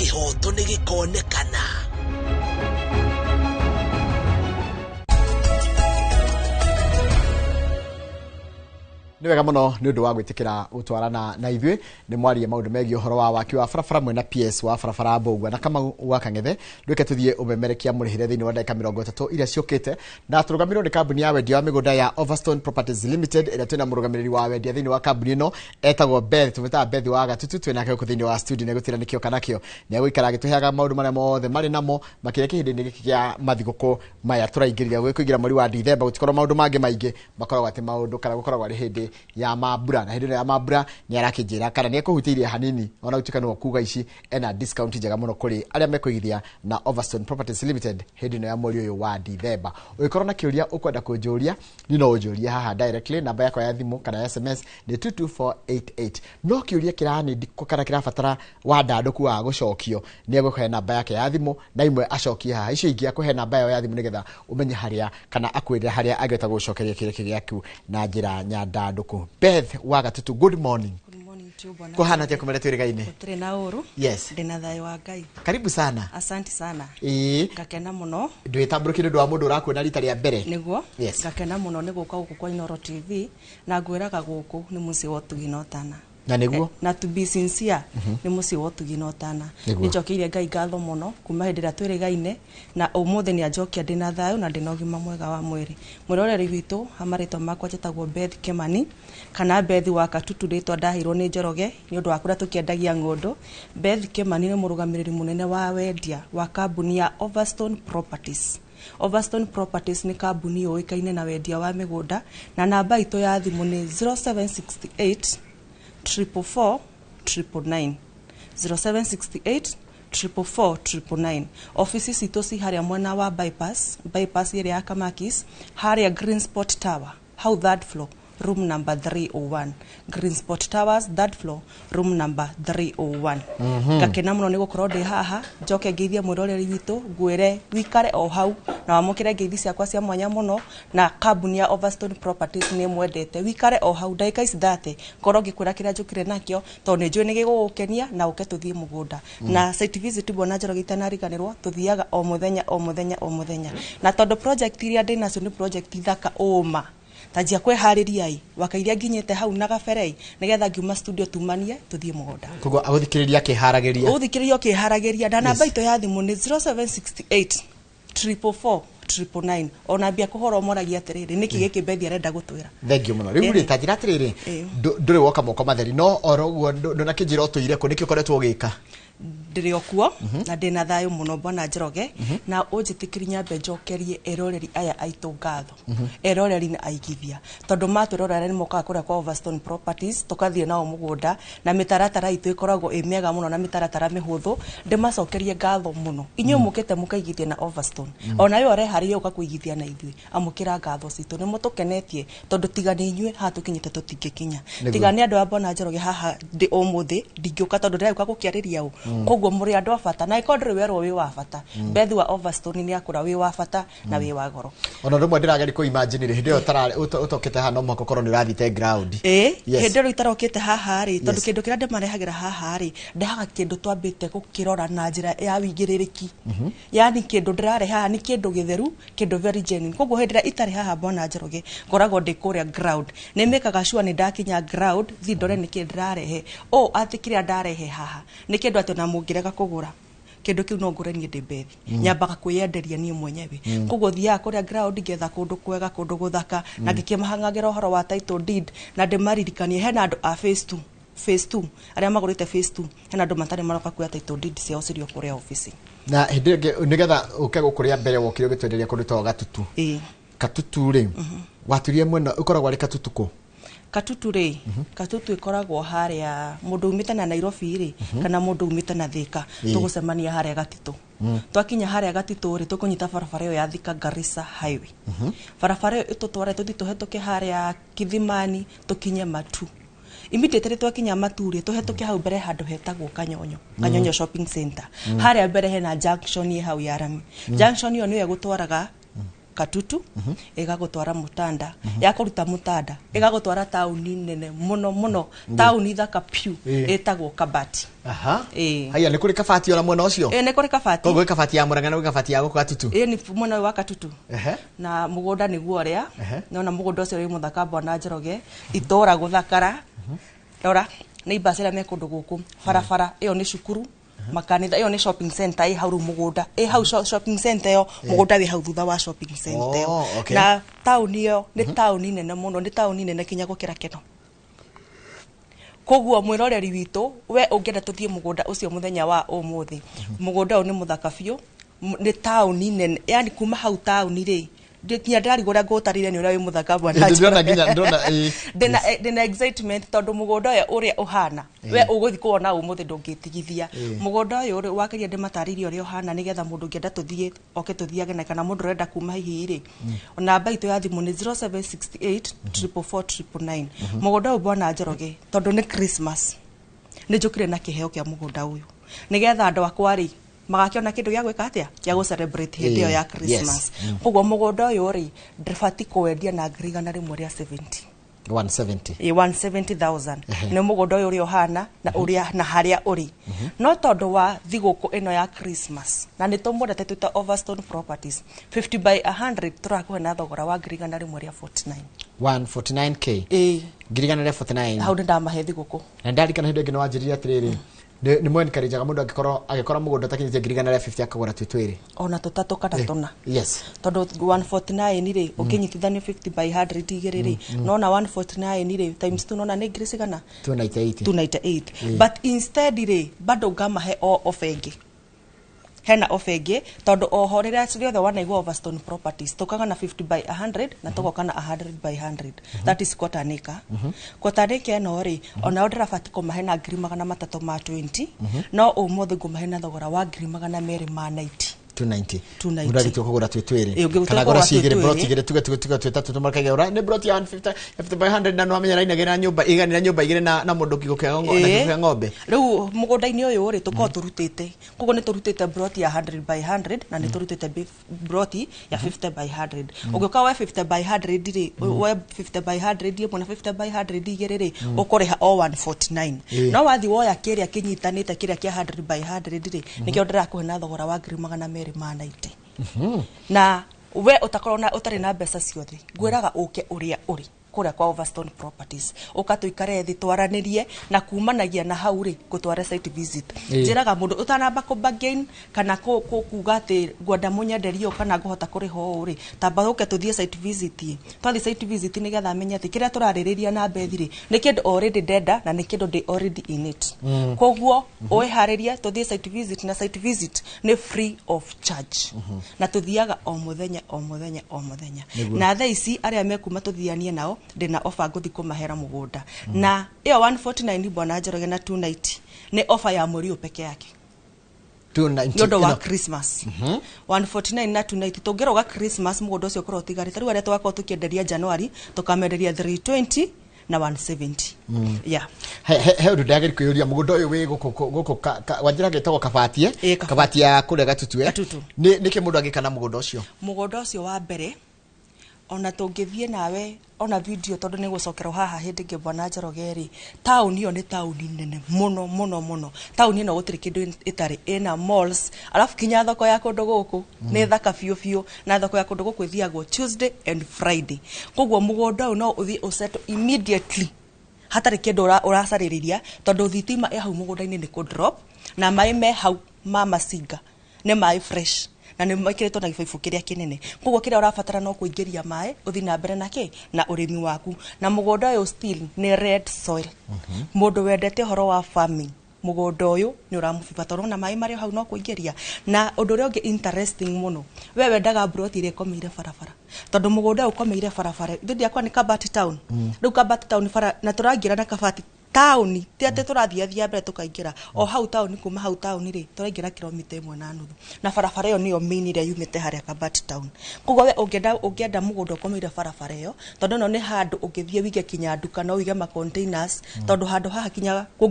Kĩhoto nĩ gĩkonekana. Nĩ wega mũno nĩ ũndũ wa gwĩtĩkĩra gũtwarana na ithuĩ nĩ mwarie maũndũ megiĩ ũhoro wa waki wa barabara mwena PS wa barabara Mbũgua na Kamau wa Kang'ethe. Ndwĩke tũthiĩ ũmemerekia mũrĩhĩre thĩinĩ wa ndagĩka 30 iria ciũkĩte, na tũrũgamĩrĩrwo nĩ kambuni ya wendia wa mĩgũnda ya Overstone Properties Limited, ĩrĩa twĩna mũrũgamĩrĩri wa wendia thĩinĩ wa kambuni ĩno etagwo Beth, tũmwĩtaga Beth wa Gatutu. Twĩnake gũkũ thĩinĩ wa studio na gũtira nĩkĩo kana kĩo nĩ egũikara agĩtũheaga maũndũ marĩa mothe marĩ namo makĩria kĩhinda-inĩ gĩkĩ kĩa mathigũkũ maya tũraingĩrire gwĩkũingĩra mweri wa Dithemba. Gũtikorwo maũndũ mangĩ maingĩ makoragwo atĩ maũndũ kana gũkoragwo arĩ hĩndĩ ya mambura, na hĩndĩ ĩno ya mambura nĩ arakĩnjĩra kana nĩ ekũhutĩirie hanini, ona gũtuĩka nĩwe kuga ici ena discount njega mũno kũrĩ arĩa mekũigithia na Overstone Properties Limited hĩndĩ ĩno ya mweri ũyũ wa Dithemba. Ũngĩkorwo na kĩũria ũkwenda kũnjũria, niĩ no ũnjũrie haha directly, namba yakwa ya thimũ kana SMS nĩ 22488. No kĩũria kĩranindi kana kĩrabatara wandandũku wa gũcokio, nĩ egũkũhe namba yake ya thimũ na imwe acokie haha, icio ingĩ akũhe namba yao ya thimũ nĩgetha ũmenye harĩa kana akwĩre harĩa angĩhota gũcokeria kĩũria kĩu gĩaku na njĩra nyandandũku. Beth wa Gatutu, good morning. Good morning to you, bwana. Kũhana atĩa kũmere twĩrĩgaine? Gũtirĩ na ũru. Yes. Ndĩna thayũ wa Ngai. Karibu sana. Asante sana. Ĩĩ. Ngakena mũno. Ndwĩtambũrũkie nĩ ũndũ wa mũndũ ũrakuona rita rĩa mbere. Nĩguo. Yes. Ngakena mũno nĩ gũka gũkũ kwa Inooro TV na ngwĩraga gũkũ nĩ mũciĩ wa ũtugi na ũtana. Na nĩguo. Na to be sincere, nĩ mũciĩ wa ũtugi na ũtana. Nĩguo. Nĩ njokeirie Ngai ngatho mũno kuma hĩndĩ ĩrĩa twĩrĩgaine, na ũmũthĩ nĩ anjokia ndĩna thayũ na ndĩna ũgima mwega wa mwĩrĩ. Mwĩroreri witũ, ha marĩtwa makwa njĩtagwo Beth Kimani kana Beth wa Katutu, rĩtwa ndaheirwo nĩ Njoroge nĩ ũndũ wa kũrĩa tũkĩendagia ng'ũndũ. Beth Kimani nĩ mũrũgamĩrĩri mũnene wa wendia wa kambuni ya Overstone Properties. Overstone Properties nĩ kambuni yũĩkaine na wendia wa mĩgũnda, na namba itũ ya thimũ nĩ 0768 444 999, 0768 444 999. Ofici citũ ci harĩa mwena wa bypass, bypass ĩrĩa ya Kamakis, harĩa Green Spot Tower, hau third floor, room number 301. Green Spot Towers, third floor, room number 301. Ngakena mũno nĩ gũkorwo ndĩ haha, njoke ngeithie mwĩroreri witũ, ngwĩre wikare o hau na wamũkĩre ngeithi ciakwa cia mwanya mũno, na kambuni ya Overstone Properties nĩ mwendete. Wikare o hau ndagĩka ici 30 ngorwo ngĩkwĩra kĩrĩa njũkire nakĩo, tondũ nĩ njũĩ nĩ gĩgũgũkenia, na ũke tũthiĩ mũgũnda na site visit. Bwana Njoroge, itanariganĩrwo, tũthiaga o mũthenya o mũthenya o mũthenya, na tondũ project iria ndĩ nacio nĩ project thaka ũma, tanjia kwĩharĩria ĩ waka iria nginyĩte hau na gabere nĩgetha ngiuma studio tumanie tũthiĩ mũgũnda. Koguo agũthikĩrĩria akĩharagĩria. Ũthikĩrĩria ũkĩharagĩria, na namba itũ ya thimũ nĩ 0768 444 999. Ona mbia kũhora ũmoragia atĩrĩrĩ, nĩkĩ gĩkĩ Bethi arenda gũtwĩra? Thengiũ mũno. Rĩu rĩ, ta njĩra atĩrĩrĩ, ndũrĩ woka moko matheri, no oro ũguo ndũnakĩnjĩra ũtũire kũ, nĩkĩ ũkoretwo ũgĩka? Ndĩrĩ o kuo na ndĩna thayũ mũno, bwana Njoroge, na ũnjĩtĩkĩri nyambe njokerie eroreri aya aitũ ngatho, eroreri na aigithia, tondũ matwĩrorera nĩ mokaga kũrĩa kwa Overstone Properties tũkathiĩ nao mũgũnda, na mĩtaratara itũ ĩkoragwo ĩ mĩega mũno na mĩtaratara mĩhũthũ. Ndĩmacokerie ngatho mũno inyuĩ mũkĩte mũkaigithia na Overstone. Ona we ũreharĩrie ũka kũigithia na ithuĩ, amũkĩra ngatho citũ, nĩ mũtũkenetie, tondũ tiga nĩ inyuĩ haha tũkinyĩte tũtingĩkinya. Tiga nĩ andũ a bwana Njoroge haha ndĩ ũmũthĩ ndingĩũka, tondũ ndĩragĩũka gũkĩarĩria ũ. Koguo mũrĩ andũ a bata, na ĩkorwo ndũrĩ werwo wĩ wa bata, Beth wa Overstone nĩ akũra wĩ wa bata na wĩ wa goro. Ona rĩmwe ndĩrageria kũ imagine rĩ, hĩndĩ ĩyo ũtokĩte haha no mũhaka ũkorwo nĩ ũrathiĩte ground. Ĩ, hĩndĩ ĩyo itarokĩte haha rĩ, tondũ kĩndũ kĩrĩa ndĩmarehagĩra haha rĩ, ndehaga kĩndũ twambĩte gũkĩrora na njĩra ya wĩigĩrĩrĩki, yani kĩndũ ndĩrarehe haha nĩ kĩndũ gĩtheru, kĩndũ very genuine. Koguo hĩndĩ ĩrĩa itarĩ haha, bwana Njoroge, ngoragwo ndĩ kũrĩa ground, nĩ mĩkaga sure nĩ ndakinya ground thi ndore nĩkĩ ndĩrarehe, o atĩ kĩrĩa ndarehe haha nĩ kĩndũ atĩ ona mũngĩrega kũgũra kĩndũ kĩu no ngũre niĩ ndĩ Bethi. Nyambaga kwĩyenderia niĩ mwenyewe. Koguo thiaga kũrĩa ground ngetha kũndũ kwega, kũndũ gũthaka, na ngĩkĩmahang'agĩra ũhoro wa title deed, na ndĩmaririkanie hena andũ a phase 2, phase 2 arĩa magũrĩte phase 2, hena andũ matarĩ maroka kuoya title deed ciao cirĩ o kũrĩa ofici. Na hĩndĩ ĩyo ĩngĩ nĩgetha ũke gũkũ rĩa mbere wokire ũgĩtwenderia kũndũ ta Gatutu. Ĩĩ. Katutu rĩ, waturie mwena ũkoragwo arĩ Katutu kũ? Katutu rĩ, Katutu ĩkoragwo harĩa mũndũ umĩte na Nairobi rĩ, kana mũndũ umĩte na Thika, tũgũcemania harĩa Gatitũ. Twakinya harĩa Gatitũ rĩ, tũkũnyita barabara ĩyo ya Thika Garissa Highway. Barabara ĩyo ĩtũtware tũthiĩ tũhetũke harĩa Kithimani tũkinye Matu. Immediately twakinya Matu rĩ, tũhetũke hau mbere handũ hetagwo Kanyonyo, Kanyonyo Shopping Center. Harĩa mbere hena junction ĩ hau ya rami. Junction ĩyo nĩyo ĩgũtwaraga Katutu, ĩgagũtwara Mũtanda, yakũruta Mũtanda ĩgagũtwara taũni nene mũno mũno, taũni thaka piũ, ĩtagwo Kabati. Aha. Ĩĩ. Haya, nĩ kũrĩ Kabati ona mwena ũcio? Ĩĩ, nĩ kũrĩ Kabati. Koguo gwĩ Kabati ya Murang'a na gwĩ Kabati ya gũkũ Gatutu. Ĩĩ, nĩ mwena ũyũ wa Katutu. Na mũgũnda nĩguo ũrĩa nona mũgũnda ũcio wĩ mũthaka, bwana Njoroge, itũra gũthakara. Rora neighbors arĩa me kũndũ gũkũ, barabara ĩyo nĩ cukuru, makanitha, ĩyo nĩ shopping center ĩ hau. Rĩu mũgũnda ĩ hau, shopping center ĩyo, mũgũnda wĩ hau thutha wa shopping center ĩyo. Oh, okay. Na taũni ĩyo nĩ taũni nene mũno, nĩ taũni nene kinya gũkĩra Keno. Koguo mwĩroreri witũ, we ũngĩenda tũthiĩ mũgũnda ũcio mũthenya wa ũmũthĩ, mũgũnda ũyũ nĩ mũthaka biũ. Nĩ taũni nene, yani kuma hau taũni rĩ, nginya ndĩrarigwo ũrĩa ngũtarĩria nĩ ũrĩa wĩ mũthaka, bwana. Ndĩrona nginya ndĩrona, ĩĩ. Ndĩna excitement tondũ mũgũnda ũyũ ũrĩa ũhana, we ũgũthiĩ kuona ũmũthĩ ndũngĩtigithia. Mũgũnda ũyũ wakeria ndĩmatarĩrie ũrĩa ũhana, nĩgetha mũndũ ũngĩenda tũthiĩ oke tũthiage, na kana mũndũ ũrenda kuma hihi rĩ, namba itũ ya thimũ nĩ 0768 444 999. Mũgũnda ũyũ, bwana Njoroge, tondũ nĩ Christmas, nĩ njũkire na kĩheo kĩa mũgũnda ũyũ nĩgetha andũ akwa rĩ magakĩona kĩndũ gĩa gwĩka atĩa, gĩa gũ celebrate hĩndĩ ĩyo ya Christmas. Koguo mũgũnda ũyũ rĩ, ndĩbati kũwendia na 170,000. 170? Ĩ, 170,000 nĩ mũgũnda ũyũ ũrĩa ũhana na ũrĩa na harĩa ũrĩ. No tondũ wa thigũkũ ĩno ya Christmas na nĩ tũmwendete twĩta Overstone Properties, 50 by 100 tũrakũhe na thogora wa 149,000. 149K? Ĩ. 149,000. Hau nĩ ndamahe thigũkũ. Na ndarikana hĩndĩ ĩngĩ nĩ wanjĩrire atĩrĩrĩ, nĩ mwenkarĩjaga mũndũ angĩkorwo agĩkora mũgũnda ũtakinyĩtie 150,000 akagũra twĩ twĩrĩ. Ona tũtatũ kana tũna. Tondũ 149 rĩ, ũkĩnyitithanio 50 by 100 igĩrĩ rĩ, nona 149 rĩ times 2, nona nĩ ngiri cigana? 298. 298. But instead rĩ, bado ngamahe o offer ĩngĩ, hena offer ĩngĩ, tondũ oho rĩrĩa rĩothe wanaigua Overstone Properties, tũkaga na 50 by 100 na tũgoka na 100 by 100, that is quarter an acre. Quarter an acre ĩno rĩ, onao ndĩrabati kũmahe na 320,000, no ũmũthĩ ngũmahe na thogora wa 290,000. 290? 290. Mũndũ agĩtua kũgũra twĩ twĩrĩ. Ĩ, ũngĩgũtua Kana gũra kũgũra twĩ cigĩrĩ, twĩrĩ. plot igĩrĩ, tuge twĩ tatũ, tũmakagũra nĩ plot ya 150 50 by 100, na nĩwamenya rainagĩra nyũmba iganĩra nyũmba igĩrĩ na mũndũ kiugũ kĩa na kiugũ kĩa ng'ombe. Rĩu mũgũnda-inĩ ũyũ rĩ, tũkoragwo tũrutĩte, koguo nĩ tũrutĩte plot ya 100 by 100 na nĩ tũrutĩte plot ya 50 by 100. Ũngĩũka we 50 by 100 rĩ, we 50 by 100 ĩmwe na 50 by 100 igĩrĩ rĩ, ũkũrĩha o 149. No wathiĩ woya kĩrĩa kĩnyitanĩte, kĩrĩa kĩa 100 by 100 rĩ, nĩkĩo ndĩrakũhe na thogora wa 290,000. Na we ũtakorwo na ũtarĩ na mbeca ciothe, ngwĩraga ũke ũrĩa ũrĩ kũrĩa kwa Overstone Properties, ũka tũikare thĩ twaranĩrie, na kumanagia na hau rĩ, ngũtware site visit. Njĩraga mũndũ ũtanamba kũ bargain kana kuga atĩ ngwenda mũnyenderie ũũ kana ngũhota kũrĩha ũũ rĩ, tamba ũke tũthiĩ site visit. Ĩ twathiĩ site visit nĩgetha amenye atĩ kĩrĩa tũrarĩrĩria na Bethi rĩ, nĩ kĩndũ already ndenda na nĩ kĩndũ ndĩ already in it. Koguo wĩharĩrie tũthiĩ site visit, na site visit nĩ free of charge, na tũthiaga o mũthenya o mũthenya o mũthenya. Na thaa ici arĩa mekuma tũthianie nao, ndĩna offer ngũthiĩ kũmahera mũgũnda, na ĩyo 149, bwana Njoroge, na 290 nĩ offer ya mweri ũyũ peke yake. 290? Nĩ ũndũ wa ĩno. Christmas, 149 na 290. Tũngĩroga Christmas, mũgũnda ũcio ũkorwo ũtigarĩte. Rĩu arĩa tũgakorwo tũkĩenderia January, tũkamenderia 320 na 170, yeah. He ũndũ ndagĩri kwĩyũria, mũgũnda ũyũ wĩ gũkũ wanjĩra gĩtagwo Kabati, eh? Ĩ, Kabati. Kabati ya kũrĩa Gatutu, eh? Gatutu. Nĩkĩ mũndũ angĩka na mũgũnda ũcio? Mũgũnda ũcio wa mbere, ona tũngĩthiĩ nawe ona video, tondũ nĩ gũcokerwo haha hĩndĩ ĩngĩ, bwana Njoroge rĩ, taũni ĩyo nĩ taũni nene mũno mũno mũno. Taũni ĩno gũtirĩ kĩndũ ĩtarĩ, ĩna malls, alafu kinya thoko ya kũndũ gũkũ nĩ thaka biũ biũ, na thoko ya kũndũ gũkũ ĩthiagwo Tuesday and Friday. Koguo mũgũnda ũyũ no ũthiĩ ũsettle immediately hatarĩ kĩndũ ũracarĩrĩria, tondũ thitima ĩ hau mũgũnda-inĩ, nĩ kũ drop, na maĩ me hau ma macinga, nĩ maĩ fresh na nĩ mekĩrĩtwo na gĩbaibũ kĩrĩa kĩnene. Koguo kĩrĩa ũrabatara no kũingĩria maĩ, ũthiĩ na mbere na kĩ na ũrĩmi waku. Na mũgũnda ũyũ still nĩ red soil. Mũndũ wendete ũhoro wa farming, mũgũnda ũyũ nĩ ũramũbiba, tondũ ona maĩ marĩ o hau no kũingĩria. Na ũndũ ũrĩa ũngĩ interesting mũno, we wendaga mburoti ĩrĩa ĩkomeire barabara, tondũ mũgũnda ũyũ ũkomeire barabara. Ithuĩ ndiakwa nĩ Kabati town. Rĩu Kabati town bara, na tũraingĩra na Kabati taũni, ti atĩ tũrathiĩ athia mbere, tũkaingĩra o hau taũni. Kuma hau taũni rĩ, tũraingĩra kilomita 1.5, na barabara ĩyo nĩyo main ĩrĩa yumĩte harĩa Kabati town. Koguo we ũngĩenda mũgũnda ũkomeire barabara ĩyo, tondũ ĩno nĩ handũ ũngĩthiĩ wige kinya nduka, no wige ma containers, tondũ handũ haha kinya kũ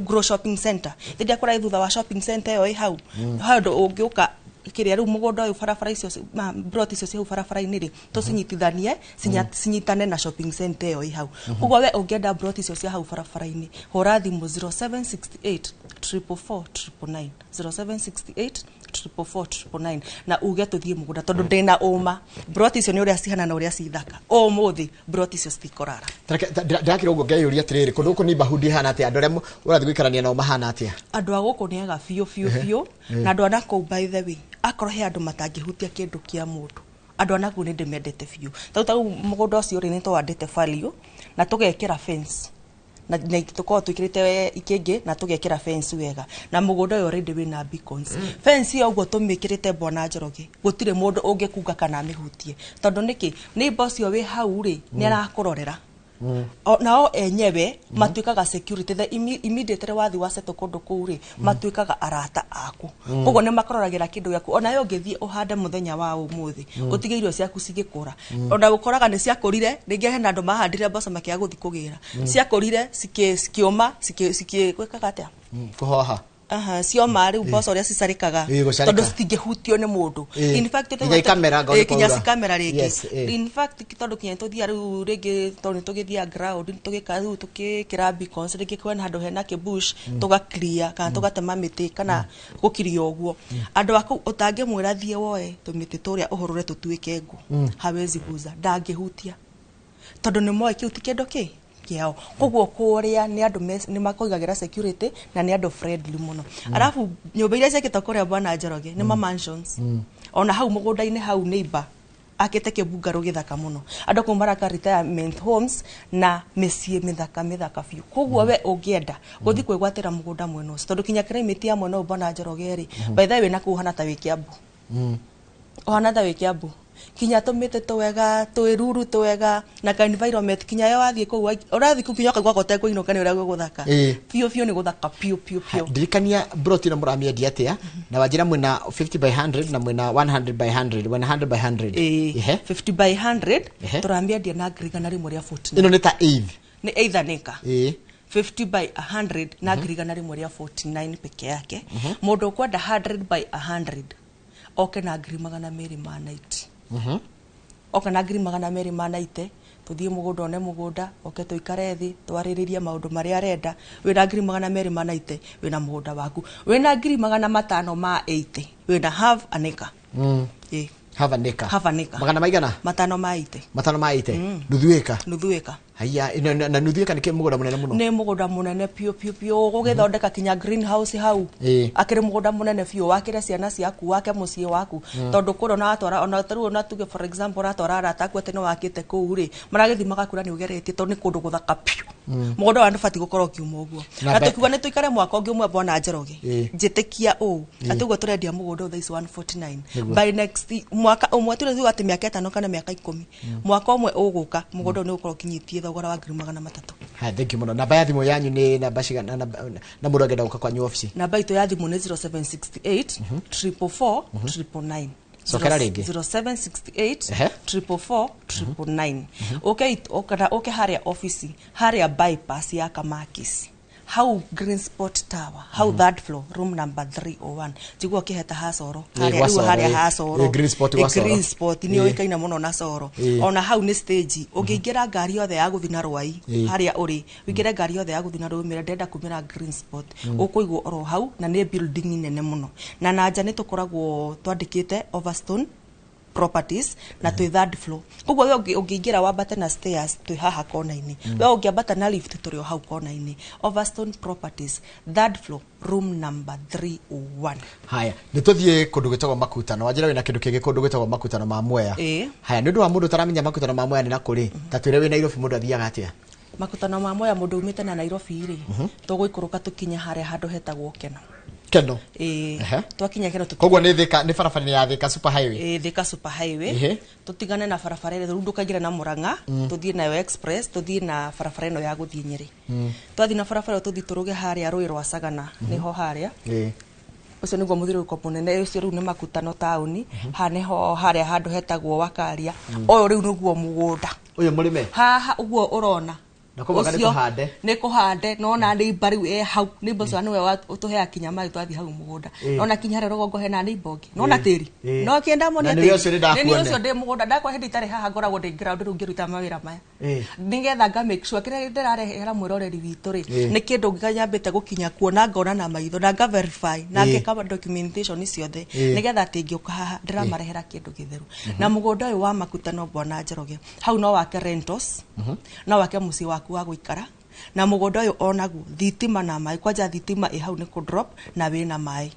grow shopping center, hĩndĩ ĩrĩa kũraĩ thutha wa shopping center ĩyo ĩ hau, handũ ũngĩũka Kĩrĩa rĩu mũgũnda ũyũ, barabara icio plot icio cia hau barabara-inĩ rĩ, tũcinyitithanie cinyitane na shopping center ĩyo ĩ hau. Koguo we ũngĩenda plot icio cia hau barabara-inĩ, hũra thimũ 0768 444 999, 0768 444 999, na uge tũthiĩ mũgũnda, tondũ ndĩna ũma plot icio nĩ ũrĩa cihana na ũrĩa cithaka ũmũthĩ, plot icio citikũrara. Ndakĩra ũguo ngeyũria atĩrĩrĩ, kũndũ gũkũ neighborhood ihana atĩa? Andũ arĩa ũrathiĩ gũikarania nao mahana atĩa? Andũ a gũkũ nĩ ega biũ biũ biũ, na andũ a nakũu, by the way, akorwo he andũ matangĩhutia kĩndũ kĩa mũndũ, andũ a nakũu nĩ ndĩmendete biũ. Tarĩu mũgũnda ũcio rĩ, nĩ tũwandĩte value na tũgekĩra fence na tũkorwo twĩkĩrĩte ikĩngĩ na tũgekĩra fence wega, na mũgũnda ũyũ already wĩna beacons. Fence ĩyo ũguo tũmĩkĩrĩte, bwana Njoroge, gũtirĩ mũndũ ũngĩkunga kana amĩhutie, tondũ nĩkĩ? Neighbor ũcio wĩ hau rĩ, nĩ arakũrorera. Nao enyewe matuĩkaga security the immediately wathi wasettle kũndũ kũu rĩ, matuĩkaga arata aku. Koguo nĩ makororagĩra kĩndũ gĩaku. Ona we ũngĩthiĩ ũhande mũthenya wa ũmũthĩ, ũtige irio ciaku cigĩkũra, ona ũkoraga nĩ ciakũrire. Rĩngĩ hena andũ mahandire mboco makĩaga gũthiĩ kũgĩra, ciakũrire cikĩũma, gwĩkaga atĩa? Kũhoha. Aha, cioma rĩu mboco ũrĩa cicarĩkaga. Gũcarĩka. Tondũ citingĩhutio nĩ mũndũ. In fact, Nginya ikamera ngoro kinya nĩ kwaura. cikamera rĩngĩ. Yes. In fact, tondũ kinya tũthiaga rĩu rĩngĩ, tondũ nĩ tũgĩthiaga ground, tũgĩka rĩu tũgĩkĩra beacons, rĩngĩ kwĩna handũ hena kĩbush, tũga clear kana tũgatema mĩtĩ kana gũkiria ũguo. Andũ a kũu ũtangĩmwĩra thiĩ woe tũmĩtĩ tũrĩa ũhũrũre tũtuĩke ngũ, hawezi guza, ndangĩhutia, tondũ nĩ moĩ kĩu ti kĩndũ kĩ kĩao. Koguo kũrĩa nĩ andũ nĩ makũigagĩra security na nĩ andũ friendly mũno. Arabu nyũmba iria ciakĩtwo kũrĩa, bwana Njoroge, nĩ ma mansions. Ona hau mũgũnda-inĩ hau neighbor akĩte kĩbungarũ gĩthaka mũno. Andũ kũu maraka retirement homes na mĩciĩ mĩthaka mĩthaka biũ. Koguo we ũngĩenda gũthiĩ kwĩgwatĩra mũgũnda mwena ũcio, tondũ kinya climate ya mwena ũyũ, bwana Njoroge rĩ, by the way, na kũu ũhana ta wĩ Kiambu, ũhana ta wĩ Kiambu, kinya tũmĩtĩ twega, twĩruru twega, na ka environment. Kinya yo wathiĩ kũu ũrathiĩ kũu kinya ũkaigua ũtekũinũka nĩ ũrĩa gũgũthaka. Biũ biũ, nĩ gũthaka biũ biũ biũ. Ndirikania, broti ĩno mũramĩendia atĩa? Na wanjĩra mwĩna 50 by 100 na mwĩna 100 by 100, 100 by 100. Ĩĩ. 50 by 100 tũramĩendia na ngiri 149. Ĩno nĩ ta eighth. Nĩ either nĩka. 50 by 100 na 149 peke yake. Mũndũ ũkwenda 100 by 100 oke na 290,000. Oka na 290,000, tuthiĩ mũgũnda, one mũgũnda, oke tũikare thĩ twarĩrĩrie maũndũ marĩa arenda. Wĩna 290,000, wĩna mũgũnda waku. Wĩna 580,000, wĩna half an acre. Ĩĩ. Half an acre. Half an acre. Magana maigana? 580. 580, nuthu ĩka. Nuthu ĩka. Haya, na nuthu ĩka nĩ mũgũnda mũnene mũno. Nĩ mũgũnda mũnene biũ biũ biũ, gũgĩthondeka kinya greenhouse hau. Akĩrĩ mũgũnda mũnene biũ, wakĩre ciana ciaku, wake mũciĩ waku, tondũ kũrĩa ona watwara, ona tarĩu ona tuge for example ũratwara arata aku atĩ nĩ wakĩte kũu rĩ, maragĩthiĩ magakũra nĩ ũgeretie, tondũ nĩ kũndũ gũthaka biũ. Mũgũnda wa ndũbatiĩ gũkorwo ũkiuma ũguo. Na na tũkiuga nĩ tũikare mwaka ũngĩ ũmwe, bwana Njoroge, njĩtĩkia ũũ atĩ ũguo tũrendia mũgũnda ũyũ thaa ici 149, by next mwaka ũmwe, tũrĩ tuga atĩ mĩaka 5 kana mĩaka 10, mwaka ũmwe ũgũka, mũgũnda ũyũ nĩ ũgũkorwo ũkinyĩtie thogora wa 300,000. Haya, thank you mũno. Namba ya thimũ yanyu nĩ namba cigana na mũndũ angĩenda gũka kwanyu obici? Namba itũ ya thimũ nĩ 0768 444 999. Cokera rĩngĩ. 0768 444 999. Ũke kana ũke harĩa ofici, harĩa bypass ya Kamakis hau, Green Spot Tower hau, third floor, room number 301. Njigua ũkĩheta ha Coro. Harĩa Gwa rĩu Coro, harĩa ha Coro. Green Spot gwa Coro. Green Spot nĩ ũĩkaine mũno na Coro. Ona hau nĩ stage ũngĩingĩra ngari yothe ya gũthiĩ na Rwai. Harĩa ũrĩ ũingĩre ngari yothe ya gũthiĩ na Rwai, ũmĩre ndĩrenda kumĩra Green Spot, ũkũigwo oro hau, na nĩ building nene mũno. Na nja nĩ tũkoragwo twandĩkĩte Overstone Properties, na twĩ third floor. Koguo we ũngĩingĩra wambate na stairs, twĩ haha kona-inĩ. We ũngĩambata na lift, tũrĩ o hau kona-inĩ. Overstone Properties, third floor, room number 301. Haya, nĩ tũthiĩ kũndũ gwĩtagwo Makutano. Wanjĩra wĩna kĩndũ kĩngĩ kũndũ gwĩtagwo Makutano ma Mwea. Haya, nĩ ũndũ wa mũndũ ũtaramenya Makutano ma Mwea nĩ na kũrĩ, ta twĩre, wĩ Nairobi mũndũ athiaga atĩa? Makutano ma Mwea, mũndũ umĩte na Nairobi rĩ, tũgũikũrũka tũkinye harĩa handũ hetagwo Keno. Keno. Ĩĩ. Twakinya Keno Koguo nĩ Thika, nĩ barabara-inĩ ya Thika Super Highway. Ĩĩ, Thika Super Highway. Tũtigane na barabara ĩrĩa rĩu, ndũkaingĩre na Murang'a, tũthiĩ nayo express, tũthiĩ na barabara ĩno ya gũthiĩ Nyĩrĩ. Twathiĩ na barabara ĩyo, tũthiĩ tũrũge harĩa rũĩ rwa Sagana, nĩho harĩa ũcio nĩguo mũthiũrũrũko mũnene ũcio. Rĩu nĩ Makutano taũni, haha nĩho harĩa handũ hetagwo Wakaria. Ũyũ rĩu nĩguo mũgũnda. Ũyũ mũrĩme. Haha ũguo ũrona Na koguo anga nĩ kũhande. Nĩ kũhande nona neighbor rĩu e hau neighbor ũcio nĩwe ũtũheaga kinya maĩ twathiĩ hau mũgũnda. Nona kinya harĩa rũgongo hena neighbor ũngĩ nona tĩri no kĩenda monia Na nĩwe ũcio nĩ ndakuona. Nĩ niĩ ũcio ndĩ mũgũnda ndakwa hĩndĩ itarĩ haha ngoragwo ndĩ ground rĩu ngĩruta mawĩra maya nĩgetha nga make sure kĩrĩa ndĩrarehera mwĩroreri witũ rĩ nĩ kĩndũ nyambĩte gũkinya kuona ngona na maitho na nga verify na ngeka documentation ciothe nĩgetha atĩ ngĩũka haha ndĩramarehera kĩndũ gĩtheru. Na mũgũnda ũyũ wa Makutano Bwana Njoroge hau no wake rentals, no wake mũciĩ waku wa gũikara. Na mũgũnda ũyũ onaguo thitima na maĩ, kwanja thitima ĩ hau nĩ kũ drop na wĩna maĩ.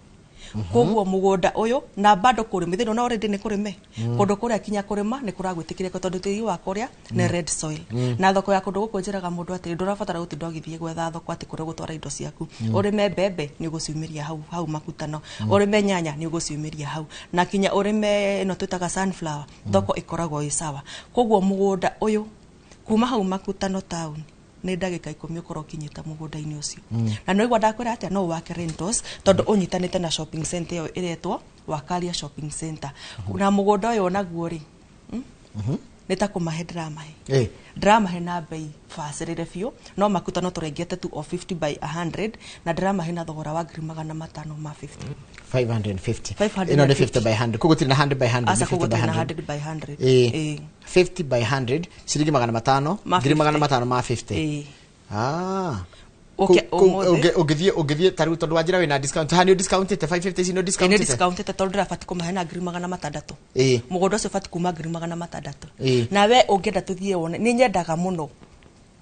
Koguo mũgũnda ũyũ na bado kũrĩma ithĩno no already nĩ kũrĩme kũndũ kũrĩa kinya kũrĩma nĩ kũragwĩtĩkĩria tondũ tĩri wa kũrĩa nĩ red soil. Na thoko ya kũndũ gũkũ njĩraga mũndũ atĩ ndũrabatara gũtinda ũgĩthiĩ gwetha thoko atĩ kũrĩa ũgũtwara indo ciaku. Ũrĩme mbembe nĩ ũgũciumĩria hau hau Makutano, ũrĩme nyanya nĩ ũgũciumĩria hau, na kinya ũrĩme ĩno twĩtaga sunflower, thoko ĩkoragwo ĩ sawa. Koguo mũgũnda ũyũ kuma hau Makutano town nĩ ndagĩka 10 ũkorwo ũkinyĩte mũgũnda-inĩ ũcio. Na nĩ waigua ndakwĩra atĩa, no wake rentals tondũ ũnyitanĩte na shopping center ĩyo ĩretwo Wakaria Shopping Center. Na mũgũnda ũyũ onaguo rĩ, nĩ ta kũmahe ndĩramahe ndĩramahe na bei bacĩrĩre biũ. No Makutano tũrengete tu o 50 by 100 na ndĩramahe na thogora wa 550,000. 550. Ĩno nĩ 50 by 100, koguo gũtirĩ na 100 by 100? Aca, nĩ 50 koguo by tũrĩ na 100. 100 by 100. 50 by 100, ciringi 500 Ma ngiri 50. 550. Ah. Ũke ũmũthĩ. Ũngĩthiĩ ta rĩu tondũ wanjĩra wĩna discount haha, nĩ discountĩte 550 ici nĩ Nĩ discountĩte? Discountĩte tondũ ndĩrabati kũmahe na 600,000. Mũgũnda ũcio ũbatiĩ kuma 600,000. Na we ũngĩenda tũthiĩ wone, nĩ nyendaga mũno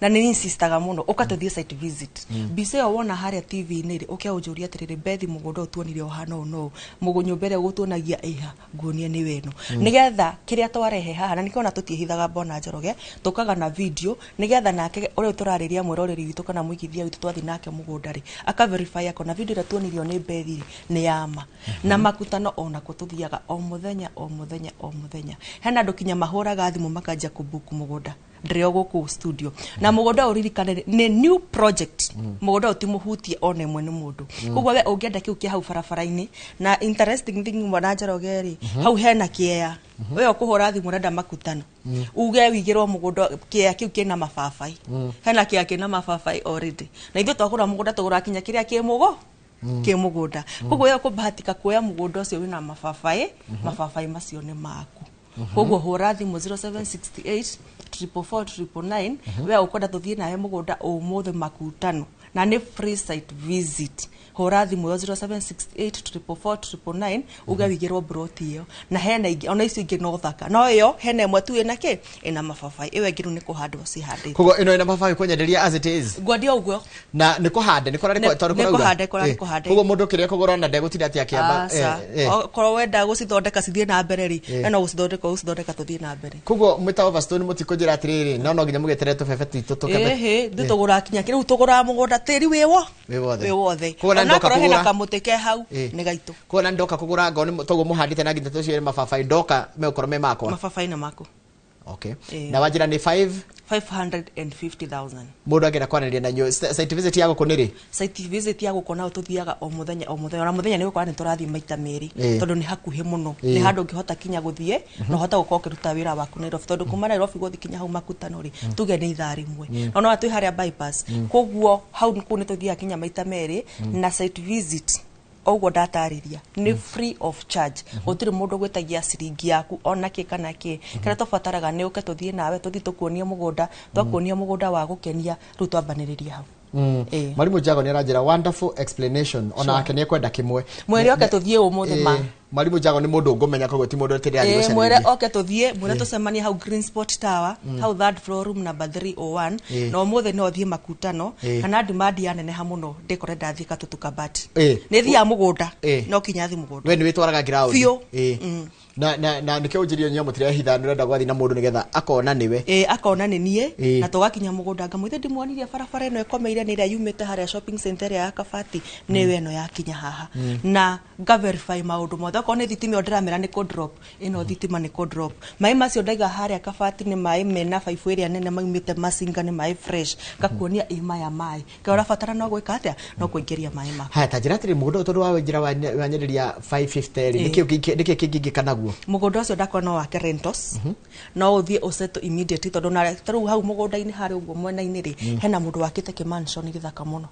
na nĩ insistaga mũno ũka tũthiĩ site visit. Mbica ĩyo wona harĩa TV-inĩ rĩ, ũke ũnjũrie atĩrĩrĩ, Bethi, mũgũnda ũyũ tuonire ũhana ũũ no ũũ, nyũmba ĩrĩa ũgũtuonagia ĩha, nguonie nĩ weno, nĩgetha kĩrĩa twarehe haha na nĩkĩo ona tũtiĩhithaga Bwana Njoroge, tũkaga na video nĩgetha nake ũrĩa tũrarĩria mwĩroreri witũ kana mũigithia witũ twathiĩ nake mũgũnda rĩ, aka verify akona video ĩrĩa tuonirio nĩ Bethi rĩ nĩ ya ma. Na Makutano onako tũthiaga o mũthenya o mũthenya o mũthenya. Hena andũ kinya mahũraga thimũ makanjia kũbuku mũgũnda ndĩrĩ o gũkũ studio. Na mũgũnda ũyũ ũririkane nĩ new project, mũgũnda ũyũ ti mũhutie ona ĩmwe nĩ mũndũ. Koguo we ũngĩenda kĩu kĩa hau barabara-inĩ. Na interesting thing, Mwana Njoroge rĩ, hau hena kĩea. We ũkũhũra thimũ ũrenda Makutano uge wigĩrwo mũgũnda kĩea kĩu kĩna mababai, hena kĩea kĩna mababai already. Na ithuĩ twagũra mũgũnda tũgũraga kinya kĩrĩa kĩ mũgo kĩ mũgũnda. Koguo we ũkũbahatika kuoya mũgũnda ũcio wĩna mababai, mababai macio nĩ maku. Koguo hũra thimũ 0768 444 999 we ũkwenda tũthiĩ nawe mũgũnda ũmũthĩ Makutano, na nĩ free site visit. Hũra thimũ ĩyo 0768 444 999 uge wigĩrwo broti ĩyo. Na hena ingĩ ona icio ingĩ no thaka, no ĩyo hena ĩmwe tu ĩna kĩ ĩna mababai, ĩyo ĩngĩ rĩu nĩ kũhandwo cihandĩtwo. Koguo ĩno ĩna mababai kwenyenderia as it is? Ngwendia ũguo. Na nĩ kũhande nĩ kũrarĩ tondũ Nĩ kũraura? kũhande, kũrarĩ kũhande. Koguo mũndũ kĩrĩa kũgũra na ndegũtinda atĩ akĩamba Aca. Okorwo wenda gũcithondeka cithiĩ na mbere rĩ, no gũcithondeka gũcithondeka tũthiĩ na mbere. Koguo mwĩta Overstone mũtikũnjĩra atĩrĩrĩ, no nginya mũgĩeterere tũbebe twitũ tũkebe? Ĩhĩ, ithuĩ tũgũraga kinya rĩu tũgũraga mũgũnda tĩri wĩwo Wĩ wothe. wĩ wothe. Koguo na ndoka Onakorwo hena kũgũra- kamũtĩ ke hau nĩ gaitũ. Koguo na ndoka kũgũra ngoo nĩ toguo mũhandĩte na nginya tũcio mababai ndoka megũkorwo me makwa? Mababai nĩ maku. Okay. Na wanjĩra nĩ 5 550,000. Mũndũ angĩenda kwaranĩria na inyuĩ, site visit ya gũkũ nĩ rĩ? Site visit ya gũkũ nao tũthiaga o mũthenya o mũthenya, ona mũthenya nĩ gũkorwo nĩ tũrathiĩ maita merĩ tondũ nĩ hakuhĩ mũno. Nĩ handũ ũngĩhota kinya gũthiĩ na ũhota gũkorwo ũkĩruta wĩra waku Nairobi, tondũ kuma Nairobi gũthiĩ kinya hau Makutano rĩ, tuge nĩ ithaa rĩmwe, no no twĩ harĩa bypass. Koguo hau kũu nĩ tũthiaga kinya maita merĩ. Na site visit ũguo ndatarĩria nĩ free of charge, gũtirĩ mũndũ gwĩtagia ciringi yaku ona kĩ kana kĩ. Kĩrĩa tũbataraga nĩ ũke tũthiĩ nawe, tũthiĩ tũkuonie mũgũnda, twakuonia mũgũnda wa gũkenia, rĩu twambanĩrĩria hau. Mwalimu Jago nĩ aranjĩra wonderful explanation, ona nake nĩ ekwenda kĩmwe. Mwĩre oke tũthiĩ ũmũthĩ ma. Mwalimu Jago nĩ mũndũ ngũmenya, koguo ti mũndũ atĩ ndĩrathiĩ Mwĩre gũcarĩria. Oke tũthiĩ, mwĩre tũcemanie hau Green Spot Tower, hau third floor, room number 301. Na ũmũthĩ no thiĩ Makutano kana demand yaneneha mũno ndĩkore ndathiĩ Katutu Kabati. Nĩ thiaga mũgũnda no kinya thi mũgũnda. We nĩ wĩtwaraga ground? Biũ. Na nĩkĩo ũnjĩrire nyuo mũtirehitha, nĩ ũrenda gwathiĩ na mũndũ nĩgetha akona nĩwe. Ĩ, akona nĩ niĩ na tũgakinya mũgũnda ngamwĩra ndĩmuonirie barabara ĩno ĩkomeire nĩ ĩrĩa yumĩte harĩa shopping center ĩrĩa ya Kabati, nĩyo ĩno yakinya haha, na nga verify maũndũ mothe. Okorwo nĩ thitima ĩyo ndĩramera nĩ kũ drop, ĩno thitima nĩ kũ drop. Maĩ macio ndaiga harĩa Kabati nĩ maĩ mena baibũ ĩrĩa nene maumĩte Masinga, nĩ maĩ fresh. Ngakuonia ĩ maya maĩ kĩrĩa ũrabatara no gwĩka atĩa, no kũingĩria maĩ maku. Haya, ta njĩra atĩrĩ, mũgũnda ũyũ tondũ wa njĩra wanyenderia 550 rĩ, nĩkĩ kĩngĩ ingĩka naguo? Naguo. Mũgũnda ũcio ndakwa no wake rentals, no ũthiĩ ũsettle immediately, tondũ na tarĩu hau mũgũnda-inĩ harĩa ũguo mwena-inĩ rĩ, hena mũndũ wakĩte kĩmansion gĩthaka mũno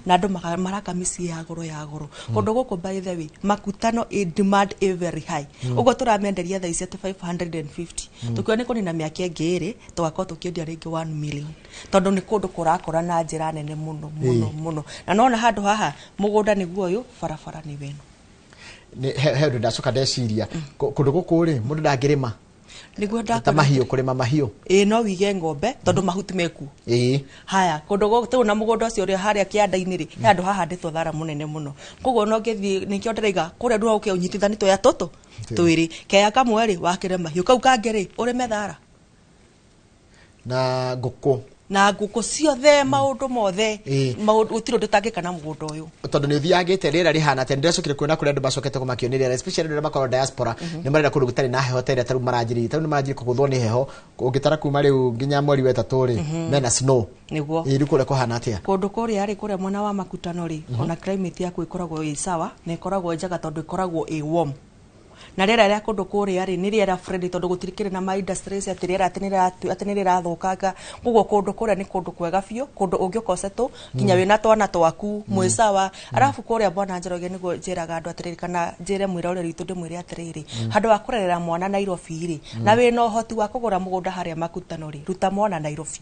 na andũ maraka mĩciĩ ya goro ya goro kũndũ gũkũ. By the way, Makutano ĩ demand ĩ very high. Ũguo tũramenderia thaa ici atĩ 550, tũkiona nĩ kũnina mĩaka ĩngĩ ĩrĩ tũgakorwo tũkĩendia rĩngĩ 1 million, tondũ nĩ kũndũ kũrakũra na njĩra nene mũno mũno mũno. Na nona handũ haha mũgũnda nĩguo ũyũ, barabara nĩ weno. He ũndũ ndacoka ndeciria. Kũndũ gũkũ rĩ, mũndũ ndangĩrĩma Nĩguo ta ndakwĩra. mahiũ, kũrĩma mahiũ? Ĩĩ, no wige ng'ombe tondũ mahuti mekuo. Haya, kũndũ gũkũ tũu na mũgũnda ũcio ũrĩa harĩa kĩanda-inĩ rĩ, he handũ hahandĩtwo thara mũnene mũno, koguo no ngĩthiĩ nĩkĩo ndĩraiga kũrĩa ndũra ũke ũnyitithani tũya tũtũ twĩrĩ, keya kamwe rĩ wakĩre mahiũ, kau kangĩ rĩ ũrĩme thara. Na ngũkũ. Na ngũkũ ciothe, maũndũ mothe. Maũndũ gũtirĩ ũndũ ũtangĩka na mũgũnda ũyũ. Tondũ nĩ ũthiangĩte, rĩera rĩhana atĩa? Nĩndĩracokire kuona kũrĩa andũ macokete kũmakio nĩ rĩera, especially andũ arĩa makoragwo diaspora, nĩ marenda kũndũ gũtarĩ na heho ta ĩrĩa tarĩu maranjĩrĩria, tarĩu nĩ maranjĩrĩria kũgũthwo nĩ heho. Ũngĩtara kuma rĩu nginya mweri wa ĩtatũ rĩ, mena snow. Nĩguo. Ĩĩ, rĩu kũrĩa kũhana atĩa? Kũndũ kũrĩa rĩ, kũrĩa mwena wa Makutano rĩ, ona climate yaku ĩkoragwo ĩ sawa na ĩkoragwo ĩ njega tondũ ĩkoragwo ĩ warm, na rĩera rĩa kũndũ kũrĩa rĩ nĩ rĩera friendly tondũ gũtirĩ na ma industries atĩ rĩera atĩ nĩ rĩrathũkanga. Koguo kũndũ kũrĩa nĩ kũndũ kwega biũ, kũndũ ũngĩũka ũsettle nginya wĩna twana twaku mwĩ sawa. Arabu kũrĩa, bwana Njoroge, nĩguo njĩraga andũ atĩrĩrĩ, kana njĩre mwĩroreri witũ, ndĩmwĩre atĩrĩrĩ, handũ wa kũrerera mwana Nairobi rĩ, na wĩna ũhoti wa kũgũra mũgũnda harĩa Makutano rĩ, ruta mwana Nairobi,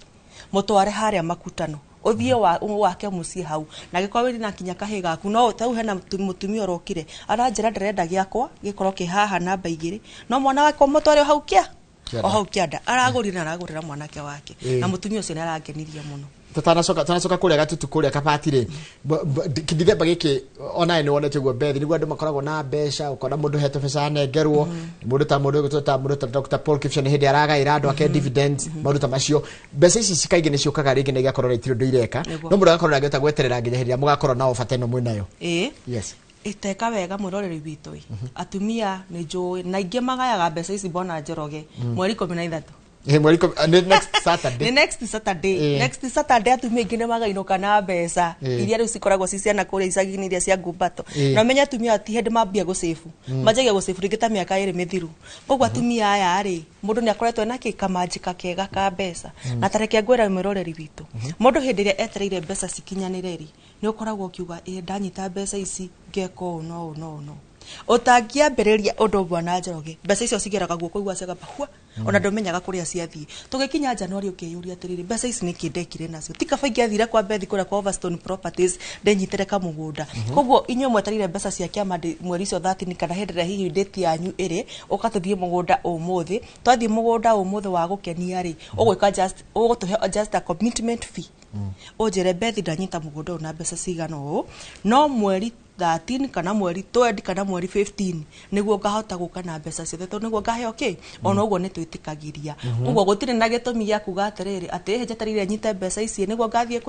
mũtware harĩa Makutano, ũthiĩ wake mũciĩ hau, na gĩkorwo wĩna kinya kahĩ gaku. No tau hena mũtumia ũrokire aranjĩra, ndĩrenda gĩakwa gĩkorwo kĩ haha namba 2, no mwana wakwa mũtware o hau kĩa Kĩanda. O hau kĩanda aragũrire na aragũrĩra mwanake wake. Na mũtumia ũcio nĩ arangenirie mũno. Tutanacoka kũrĩa Gatutu, kũrĩa Kabati rĩ, kĩndithemba gĩkĩ onawe nĩ wonete ũguo Bethi, nĩguo andũ makoragwo na mbeca, ũkona mũndũ hetwo mbeca anengerwo mũndũ ta Dr. Paul Kipshan hĩndĩ aragaĩra andũ ake dividends, maũndũ ta macio. Mbeca ici kaingĩ nĩ ciũkaga rĩngĩ na igakorwo na itirĩ ũndũ ireka. No mũndũ agakorwo ndangĩhota gweterera nginya hĩndĩ ĩrĩa mũgakorwo na ofa ta ĩno mwĩnayo. Ĩĩ. Yes. Ĩteka wega, mwĩroreri witũ ĩ. Atumia nĩ njũĩ na aingĩ magayaga mbeca ici, mbona Njoroge, mweri 13. Ĩ, mweri nĩ next Saturday. Nĩ next Saturday. Next Saturday atumia aingĩ nĩ magainũka na mbeca iria rĩu cikoragwo ci ciana kũrĩa icagi-inĩ, iria cia ngumbato. Na ũmenye atumia ti hĩndĩ mambia gũcĩbu, manjagia gũcĩbu rĩngĩ ta mĩaka 2 mĩthiru. Koguo atumia aya rĩ, mũndũ nĩ akoretwo ena kĩ kamanjĩka kega ka mbeca. Na tareke ngwĩra mwĩroreri witũ, mũndũ hĩndĩ ĩrĩa etereire mbeca cikinyanĩre rĩ, nĩ ũkoragwo ũkiuga, ĩ ndanyita mbeca ici ngeka ũũ no ũũ no ũũ no ũtangĩambĩrĩria ũndũ. Bwana Njoroge, mbeca icio cigeraga guoko igua ciagamba hua, ona ndũmenyaga kũrĩa ciathiĩ. Tũgĩkinya January ũkĩyũria atĩrĩrĩ, mbeca ici nĩkĩ ndekire nacio? Ti kaba ingĩathire kwa Bethi kũrĩa kwa Overstone Properties ndenyitĩre kamũgũnda? Koguo inyuĩ mwetereire mbeca cia kĩama mweri ũcio 13, kana hĩndĩ ĩrĩa hihi date yanyu ĩrĩ, ũka tũthiĩ mũgũnda ũmũthĩ. Twathiĩ mũgũnda ũmũthĩ wa gũkenia rĩ, ũgwĩka just ũgũtũhe just a commitment fee, ũnjĩre, Bethi, ndanyita mũgũnda ũyũ na mbeca cigana ũũ, no mweri 13 kana mweri 20 kana mweri 15 nĩguo ngahota gũka na mbeca ciothe, tondũ nĩguo ngaheo kĩ. Ona ũguo nĩ twĩtĩkagĩria. Ũguo gũtirĩ na gĩtũmi gĩa kuga atĩrĩrĩ atĩ ĩhĩ njetereire nyite mbeca ici nĩguo ngathiĩ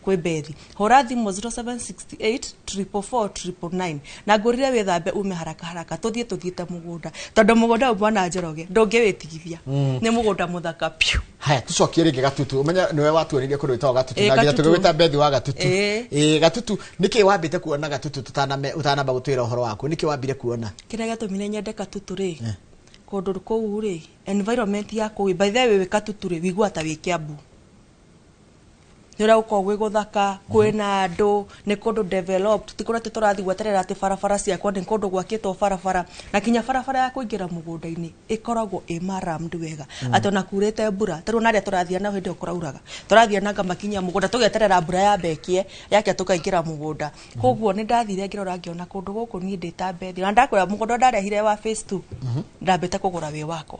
kwĩ Bethi. Hũra thimũ 0768 444 999 na ngũrire wĩthambe ume haraka haraka, tũthiĩ tũthiĩte mũgũnda, tondũ mũgũnda ũyũ, bwana Njoroge, ndũngĩwĩtigithia, nĩ mũgũnda mũthaka piũ. Haya, tucokie rĩngĩ Gatutu. Ũmenye nĩwe watuonirie kũndũ gwĩtagwo Gatutu Ĩ, na nginya Gatutu. tũgĩgwĩta Bethi wa Gatutu. Ĩ. Ĩ, Gatutu, nĩkĩ wambĩte kuona Gatutu ũtanamba gũtwĩra ũhoro waku? Nĩkĩ wambire kuona? Kĩrĩa gĩatũmire nyende Katutu rĩ, kũndũ kũu rĩ, environment ya kũu, by the way, wĩ Katutu rĩ, wĩiguaga ta wĩ Kiambu, nĩ ũrĩa gũkoragwo gwĩ gũthaka, kwĩna andũ, nĩ kũndũ developed, ti kũrĩa atĩ tũrathiĩ gweterera atĩ barabara ciakwo. Nĩ kũndũ gwakĩtwo barabara, na kinya barabara ya kũingĩra mũgũnda-inĩ ĩkoragwo ĩ marammed wega, atĩ ona kurĩte mbura tarĩu ona harĩa tũrathiĩ nao hĩndĩ ĩyo kũrauraga, tũrathiĩ nanga makinya mũgũnda, tũgeterera mbura yambekie yake tũkaingĩra mũgũnda. Koguo nĩ ndathire ngĩrora ngĩona kũndũ gũkũ niĩ ndĩ ta Bethi, na ndakwĩra mũgũnda ũrĩa ndarehire wa phase 2 ndambĩte kũgũra wĩ wakwa.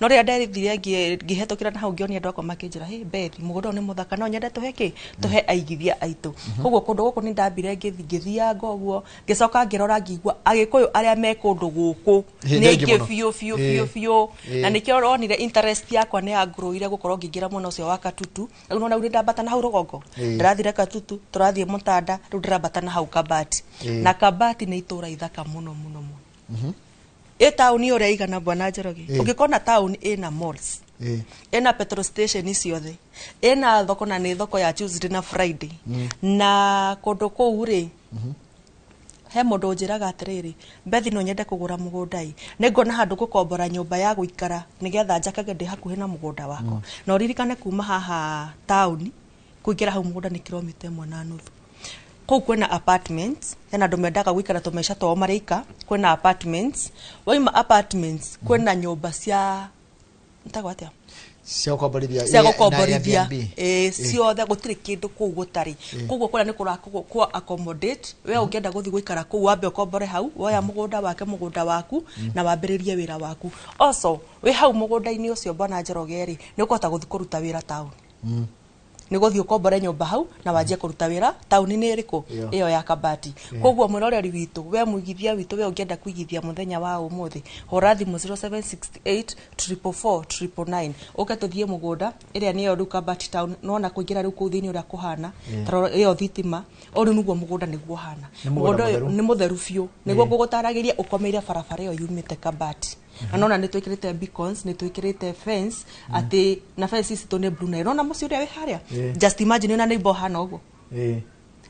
No rĩrĩa ndethire ngĩhetũkĩra na hau, ngĩonia andũ akwa, makĩnjĩra, "Hey Bethi, mũgũnda ũyũ nĩ mũthaka, no nyende tũhe kĩ tũhe aigithia aitũ." Koguo kũndũ gũkũ nĩ ndambire ngĩthi ngĩthianga ũguo, ngĩcoka ngĩrora ngĩigua Agĩkũyũ arĩa me kũndũ gũkũ Ĩ, nĩ nĩ aingĩ aingĩ mũno. biũ biũ biũ biũ. Na nĩkĩo ronire interest yakwa nĩ yangũrũire gũkorwo ngĩingĩra mwena ũcio wa Katutu. Rĩu nona rĩu nĩ ndambata na hau rũgongo. Ndĩrathire Katutu, tũrathiĩ Mũtanda, rĩu ndĩrambata na hau Kabati. Na Kabati nĩ itũũra ithaka mũno mũno mũno. Ĩ taũni ũrĩa igana, bwana Njoroge, ũngĩkona taũni ĩna malls, ĩna petrol station ciothe, ĩna thoko, na nĩ thoko ya Tuesday na Friday, na kũndũ kũu rĩ He mũndũ ũnjĩraga atĩrĩrĩ, Bethi, no nyende kũgũra mũgũnda ĩ, nĩ nguona handũ gũkombora nyũmba ya gũikara nĩgetha njakage ndĩ hakuhĩ na mũgũnda wakwa. Na ũririkane kuma haha taũni kũingĩra hau mũgũnda nĩ kilomita 1.5. Kũu kwĩna apartments, hena andũ mendaga gũikara tũmaica twao marĩ ika. Kwĩna apartments, waima apartments kwĩna nyũmba cia ntagwo atĩa? Cia gũkomborithia. Cia na gũkomborithia. Airbnb. Ĩ, ciothe gũtirĩ kĩndũ kũu gũtarĩ. Koguo kũrĩa nĩ kũra accommodate we ũngĩenda gũthiĩ gũikara kũu, wambe ũkombore hau, woya mũgũnda wake, mũgũnda waku, na wambĩrĩrie wĩra waku. Also wĩ hau mũgũnda-inĩ ũcio, bwana Njoroge rĩ, nĩ ũkũhota gũthiĩ kũruta wĩra taũni. Nĩ gũthiĩ ũkombore nyũmba hau na wanjie kũruta wĩra taũni-inĩ ĩrĩkũ? Ĩyo. Ĩyo ya Kabati. Koguo mwĩroreri witũ, we mũigithia witũ, we ũngĩenda kũigithia mũthenya wa ũmũthĩ, hũra thimũ 0768 444 999, ũke tũthiĩ mũgũnda ĩrĩa nĩyo rĩu Kabati town. Nona kũingĩra rĩu kũu thĩinĩ ũrĩa kũhana, tarora ĩyo thitima ũyũ, rĩu nĩguo mũgũnda nĩguo ũhana. Nĩ mũgũnda Mũgũnda ũyũ mũtheru. nĩ mũtheru biũ. Nĩguo ngũgũtaragĩria ũkomeire barabara ĩyo yumĩte Kabati, na nona nĩ twĩkĩrĩte beacons, nĩ twĩkĩrĩte fence, atĩ na fence ici tũ nĩ blue. Na nona mũciĩ ũrĩa wĩ harĩa, just imagine ona neighbor ũhana ũguo.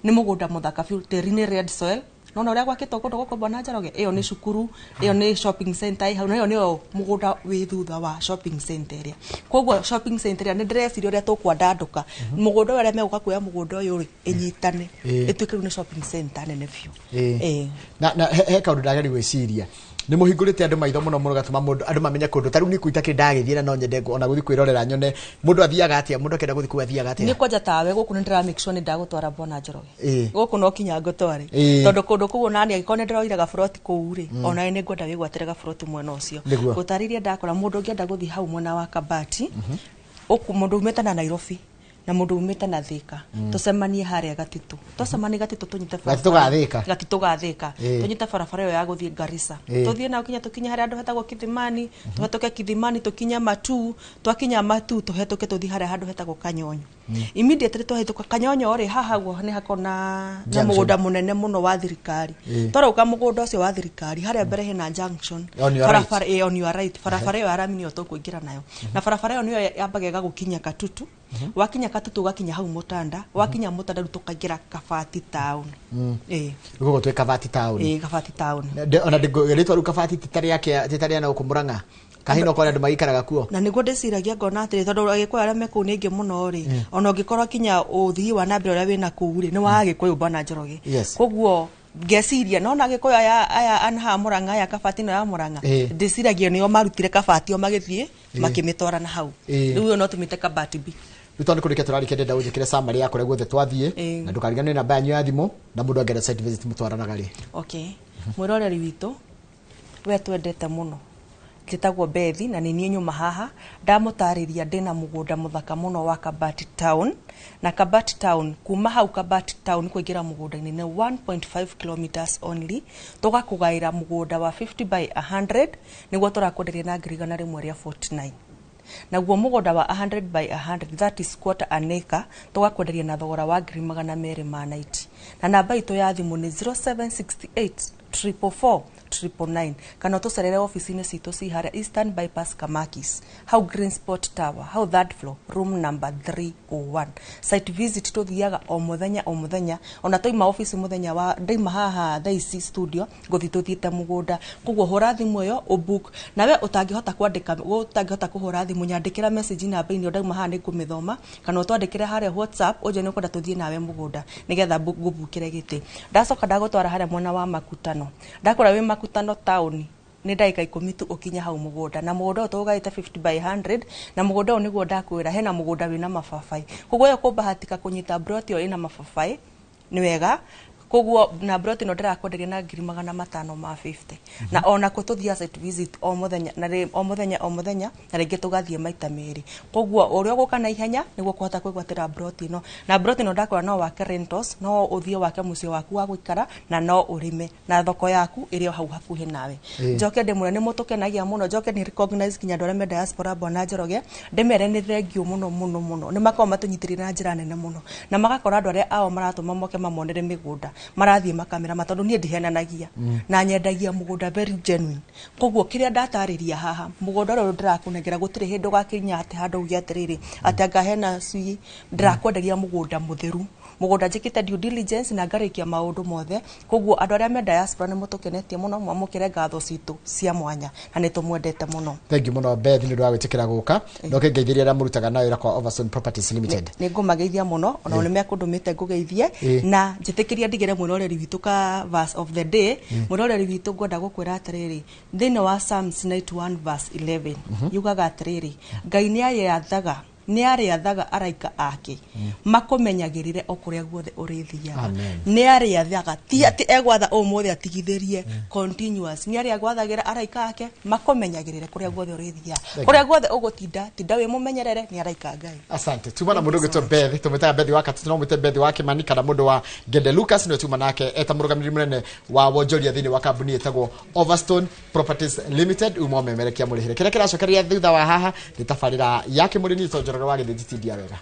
Nĩ mũgũnda mũthaka biũ, tĩri nĩ red soil. Nona ũrĩa gwakĩtwo kũndũ gũkũ, bwana Njoroge, ĩyo nĩ cukuru, ĩyo nĩ shopping center ĩ hau, na ĩyo nĩyo mũgũnda wĩ thutha wa shopping center ĩrĩa. Koguo shopping center ĩrĩa nĩ ndĩreciria ũrĩa tũkwandandũka mũgũnda ũyũ, arĩa megũka kuoya mũgũnda ũyũ rĩ, ĩnyitane, ĩtuĩke rĩu nĩ shopping center nene biũ. Na he kaũndũ ndageria gwĩciria, nĩ mũhingũrĩte andũ maitho mũno mũno, gatũma mũndũ andũ mamenye kũndũ ta rĩu niĩ kũu itakĩrĩ ndagĩthiĩ, na no nyende ona gũthiĩ kwĩrorera nyone mũndũ athiaga atĩa, mũndũ akĩenda gũthiĩ kũu athiaga atĩa? Nĩ kwanja tawe gũkũ nĩ ndĩra make sure nĩ ndagũtwara, bwana Njoroge. Gũkũ no kinya ngũtware, tondũ kũndũ kũu onani angĩkorwo nĩ ndĩroire gaburoti kũu rĩ, onawe nĩ ngwenda wĩgwatĩre gaburoti mwena ũcio. Nĩguo. Gũtarĩria ndakora mũndũ ũngĩenda gũthiĩ hau mwena wa Kabati ũku, mũndũ umĩte na Nairobi na mũndũ umĩte na Thika, tũcemanie harĩa Gatitũ. Twacemanie Gatitũ, tũnyite Gatitũ ga Thika? Gatitũ ga Thika. Tũnyite barabara ĩyo ya gũthiĩ Garissa, tũthiĩ nayo kinya tũkinye harĩa handũ hetagwo Kithimani, tũhetũke Kithimani, tũkinye Matu. Twakinya Matu, tũhetũke tũthiĩ harĩa handũ hetagwo Kanyonyo. Immediately twahĩtũka Kanyonyo rĩ, haha guo nĩ hako na Junction. mũgũnda mũnene mũno wa thirikari. Twarauka mũgũnda ũcio wa thirikari, harĩa mbere hena junction. On your right. Barabara on your right, barabara ĩyo ya rami nĩyo tũkũingĩra nayo, na barabara ĩyo nĩyo yambaga ĩgagũkinya Katutu. Wakinya Katutu, ũgakinya hau Mũtanda. Wakinya Mũtanda, rĩu tũkaingĩra Kabati town. Gũkũ twĩ Kabati town. Ĩ, Kabati town. Ona rĩtwa rĩu Kabati ti ta rĩa na gũkũ Mũrang'a, kahina ũkona andũ magĩikaraga kuo. Na nĩguo ndĩciragia ngona atĩrĩ, tondũ agĩkũyũ arĩa me kũu nĩ aingĩ mũno rĩ, ona ũngĩkorwo kinya ũthii wa na mbere ũrĩa wĩna kũu rĩ, nĩ wa agĩkũyũ, bwana Njoroge. Koguo ngeciria nona agĩkũyũ aya aya ana haha Mũrang'a, aya Kabati ĩno ya Mũrang'a, ndĩciragia nĩo marutire Kabati o magĩthiĩ makĩmĩtwara na hau. Rĩu ĩyo no tũmĩte Kabati B. Rĩu tondũ nĩ kũrĩkia tũrarĩkia, ndĩrenda ũnjĩkĩre summary ya kũrĩa guothe twathiĩ, na ndũkariganĩrwo namba yanyu ya thimũ, na mũndũ angĩenda site visit mũtwaranaga rĩ? Okay, mwĩroreri witũ we twendete mũno, njĩtagwo Bethi na nĩ niĩ nyuma haha ndamũtarĩria ndĩna mũgũnda mũthaka mũno wa Kabati town. Na Kabati town, kuma hau Kabati town kũingĩra mũgũnda-inĩ nĩ 1.5 kilometers only. Tũgakũgaĩra mũgũnda wa 50 by 100, nĩguo tũrakwenderia na 149,000. Naguo mũgũnda wa 100 by 100, that is quarter an acre, tũgakwenderia na thogora wa 290,000. Na namba itũ ya thimũ nĩ 0768 444 999, kana ũtũcerere ofici-inĩ citũ ci harĩa Eastern Bypass, Kamakis, hau Green Spot Tower, hau third floor, room number 301. Site visit tũthiaga o mũthenya o mũthenya. Ona twaima ofici mũthenya wa ndaima haha thaa ici studio, ngũthiĩ tũthiĩte mũgũnda. Koguo hũra thimũ ĩyo ũbook. Nawe ũtangĩhota kwandĩka, ũtangĩhota kũhũra thimũ, nyandĩkĩra message namba-inĩ ĩyo, ndauma haha nĩ ngũmĩthoma, kana ũtwandĩkĩre harĩa WhatsApp ũnjĩre nĩ ũkwenda tũthiĩ nawe mũgũnda nĩgetha ngũbukĩre gĩtĩ. Ndacoka ndagũtwara harĩa mwena wa Makutano. Ndakora wĩ Makutano taũni, nĩ ndagĩka 10 tu ũkinya hau mũgũnda. Na mũgũnda ũyũ tũgaĩte 50 by 100, na mũgũnda ũyũ nĩguo ndakwĩra hena mũgũnda wĩna mababaĩ. Koguo ĩyo kũbahatika kũnyita broti ĩyo ĩna mababaĩ nĩ wega. Koguo na broti ĩno ndĩrakwenderia na 550,000. Na ona kũ tũthiaga site visit o mũthenya na o mũthenya o mũthenya, na rĩngĩ tũgathiĩ maita merĩ. Koguo ũrĩa ũgũka na ihenya nĩguo kũhota kwĩgwatĩra broti ĩno. Na broti ĩno ndakwĩra no wake rentals, no ũthiĩ wake mũciĩ waku wa gũikara, na no ũrĩme, na thoko yaku ĩrĩ o hau hakuhĩ nawe. Njoke ndĩmwĩre nĩ mũtũkenagia mũno. Njoke nĩ recognize kinya andũ arĩa me diaspora, bwana Njoroge, ndĩmere nĩ thengiũ mũno mũno mũno. Nĩ makoragwo matũnyitĩrĩire na njĩra nene mũno, na magakora andũ arĩa ao maratũma moke mamonere mĩgũnda, marathiĩ makamera ma, tondũ niĩ ndihenanagia na nyendagia mũgũnda very genuine. Koguo kĩrĩa ndatarĩria haha, mũgũnda ũrĩa ndĩrakũnengera, gũtirĩ hĩndĩ ũgakinya atĩ handũ uge atĩrĩrĩ, atĩ anga hena cui. Ndĩrakwenderia mũgũnda mũtheru. Mũgũnda njĩkĩte due diligence na ngarĩkia maũndũ mothe. Koguo andũ arĩa me diaspora nĩ mũtũkenetie mũno, mwamũkĩre ngatho citũ cia mwanya na nĩ tũmwendete mũno. Thank you mũno, Beth, nĩ ũndũ wa gwĩtĩkĩra gũka na ũkĩngeithĩria arĩa mũrutaga na wĩra kwa Overstone Properties Limited. Nĩ ngũmageithia mũno, ona nĩ mekũndũmĩte ngũgeithie. Na njĩtĩkĩria ndigĩre mwĩroreri witũ ka verse of the day. Mwĩroreri witũ, ngwenda gũkwĩra atĩrĩrĩ, thĩinĩ wa Psalms 91 verse 11 yugaga atĩrĩrĩ, Ngai nĩ arĩathaga, nĩ arĩathaga araika ake makũmenyagĩrĩre o kũrĩa guothe ũrĩthiaga. Amen. Nĩ arĩathaga, ti atĩ egwatha ũmũthĩ atigithĩrie, continuous nĩ arĩagwathagĩra araika ake makũmenyagĩrĩre kũrĩa guothe ũrĩthiaga. Thank Kũrĩa guothe ũgũtinda, tinda wĩ mũmenyerere nĩ araika a Ngai. Asante. Tuma na mundu gwitwo Beth, tumwitaga Beth wa Katutu, no mwite Beth wa Kimani kana mundu wa Gende Lucas, niwe tuma nake eta murugamĩrĩri munene wa wonjoria thĩinĩ wa kambuni ĩtagwo Overstone Properties Limited. Uma ũmemerekia mũrĩhĩre kĩrĩa kĩracokereria thutha wa haha nĩ tabarĩra ya Kĩmũrĩmi to Njoroge wa Gĩthĩnji tindia wega.